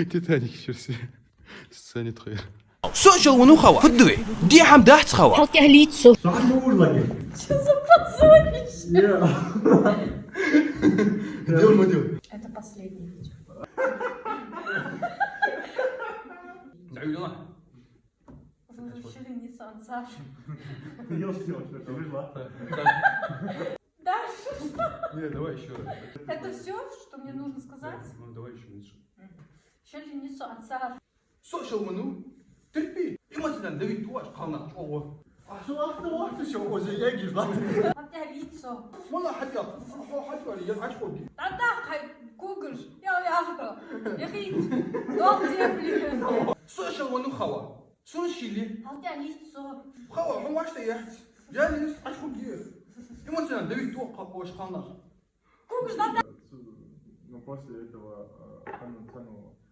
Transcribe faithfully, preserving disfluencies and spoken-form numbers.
Титаник шерси. Санит хайр. Со шел вану, хава. Фуд вай? Дехьам дац, хава. ХьалтӀехьа лийца со. Что за позорище? Дел ма дел. Это последнее видео. Уже ширини со ансар. Ёлки, вот это вышло. Дальше что? Не, давай ещё раз. Это всё, что мне нужно сказать? Ну, давай ещё лучше. Ширини со ансар. Со шел вану. Терпи. Эмоционально давить ду оаш кхалнах чӀоагӀа. А со ахта вахта шо озе ягиш лат. ХьалтӀехьа лийца со. Мала хьатӀа? Хо хьатӀа, я ачхо ди. ТӀатӀа хай кугаш. Я, я, я хит. Дол земли. Со шел вану, хава. Сона шийла. ХьалтӀехьа лийца со. Хава, хьо вашта яц. Я не ачхо ди. Эмоционально давить ду оаш кхалнах. Кугаш тӀатӀа. Ну, после этого, э, цхьан, цхьан